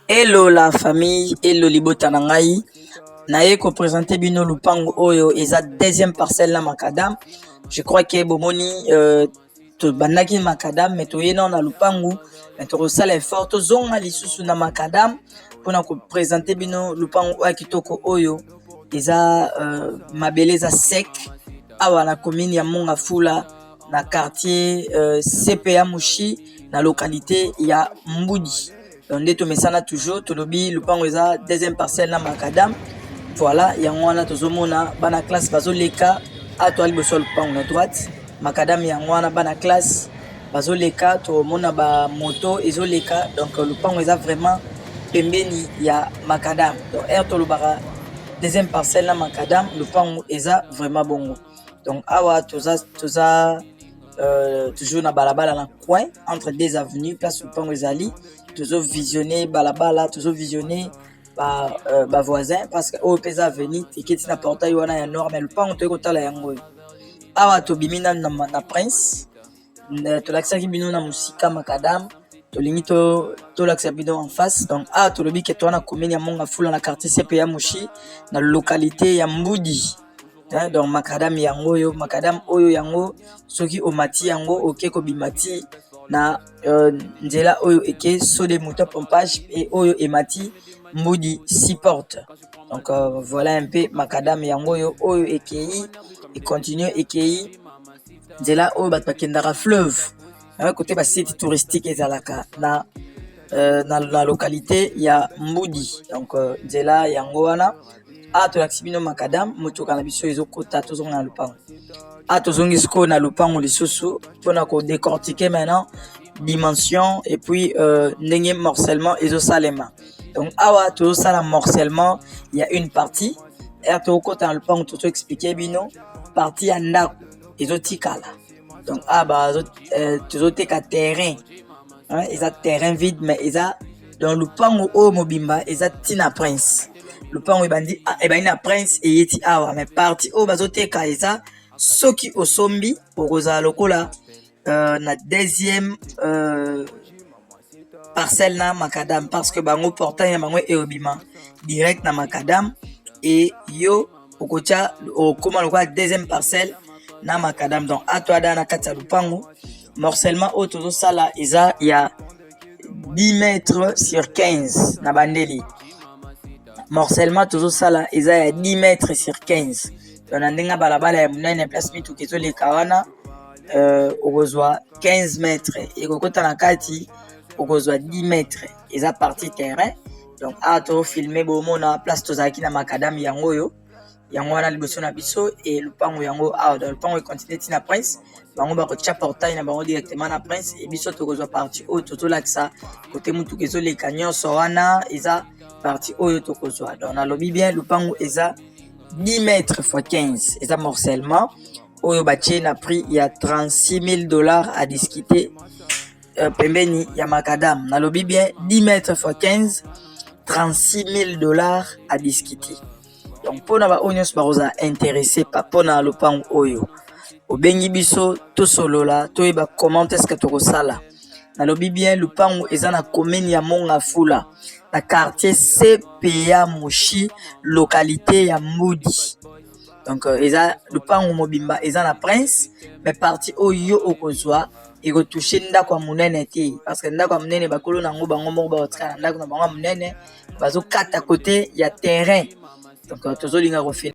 Hello la famille, hello libota na ngai. Naye ko présenter bino lupango oyo eza deuxième parcelle na macadam. Je crois que bomoni tobandaki macadam, mais toye nano na lupangu, mais tokosala effort tozonga lisusu na macadam mpona koprésenter bino lupango oyo ya kitoko oyo eza mabele eza sec awa na commune ya Mont-Ngafula, na quartier CPA Mushi, na localité ya Mbudi. Donc nde tomesana toujours, tolobi lupango eza deuxième parcelle na macadam. Voilà, yango wana tozomona bana classe bazoleka. Awa liboso ya lupango na droite, macadam yango wana, bana classe bazoleka, tomona bamoto ezoleka. Donc lupango eza vraiment pembeni ya macadam. Donc aire tolobaka deuxième parcelle na macadam, lupango eza vraiment bongo. Donc awa toza toujours na balabala na coin entre deux avenues, place lupango ezali. Tozovisionne balabala, tozovisionne bavoisin parce que oyo mpe eza avenue eketi na portail wana ya nord. Mais lupango toyei kotala yango oyo awa, tobimi nanu na Prince. Tolakisaki bino na mosika macadam, tolingi tolakisa bino en face. Donc awa tolobi ke toza na commune ya Mont-Ngafula, na quartier CPA Mushi, na localité ya Mbudi. Donc macadam yango oyo, macadam oyo yango, soki omati yango, oke kobima ti na nzela oyo eke saut de mouton pompage e oyo emati Mbudi six porte. Donc voilà un peu macadam yango oyo, oyo ekei econtinue, ekei nzela oyo bato bakendaka fleuve kote basite touristique ezalaka na localité ya Mbudi. Donc nzela yango wana. Awa tolakisi bino macadam, motuka na biso ezokota. Tozonga na lupango. Awa tozongi sikoyo na lupango lisusu mpona kodécortiquer maintenant dimension et puis ndenge morcellement ezosalema. Donc awa tozosala morcellement ya une partie. Ere tokokɔta na lopango, tozoexpliquer bino partie ya ndako ezotikala. Donc awa tozoteka terrain, eza terrain vide, mais eza dans lupango oyo mobimba eza ntina Prince. Lupango ebandi, ebandi na Prince, eyeti awa, mais partie oyo bazoteka eza soki osombi, okozala lokola na deuxième parcelle na macadam, parce que bango portail na bango eobima direct na macadam e yo okotia, okóma lokola deuxième parcelle na macadam. Donc ato ada na kati ya lupango, morcellement oyo tozosala eza ya 10 mètres sur 15. Na bandeli, morcellement tozosala eza ya 10 mètres sur 15. Donc na ndenge balabala ya monene, place mituka ezoleka wana, okozwa 15 mètres, ekokota na kati, okozwa 10 mètres, eza partie terrain. Donc awa tofilme, bomona place tozalaki na macadam yango oyo, yango wana liboso na biso e lupango yango awa. Donc lupango econtinue ntina Prince, bango bakotia portail na bango directement na Prince e biso tokozwa partie oyo tozolakisa kote mutuka ezoleka nyonso wana, eza partie oyo tokozwa. Donc nalobi bien, lupango eza 10 mètres fois 15, eza morcellement oyo batie na prix ya 36 000 $ à discuter, pembeni ya macadam. Nalobi bien, 10 mètres fois 15, 36 000 $ à discuter. Donc mpona baoyo nyonso bakozala intéressé pa mpona lopango oyo, obengi biso, tosolola, toyeba comment est ce que tokosala. Nalobi bien, lupango eza na commune ya Mont-Ngafula, na quartier CPA Mushi, localité ya Mbudi. Donc eza lupango mobimba eza na Prince, mais partie oyo yo okozwa ekotouche ndako ya monene te, parce que ndako ya monene, bakolo na yango bango moko bakotikala na ndako na bango ya monene, bazokata kote ya terrain. Donc tozolinga kofilme.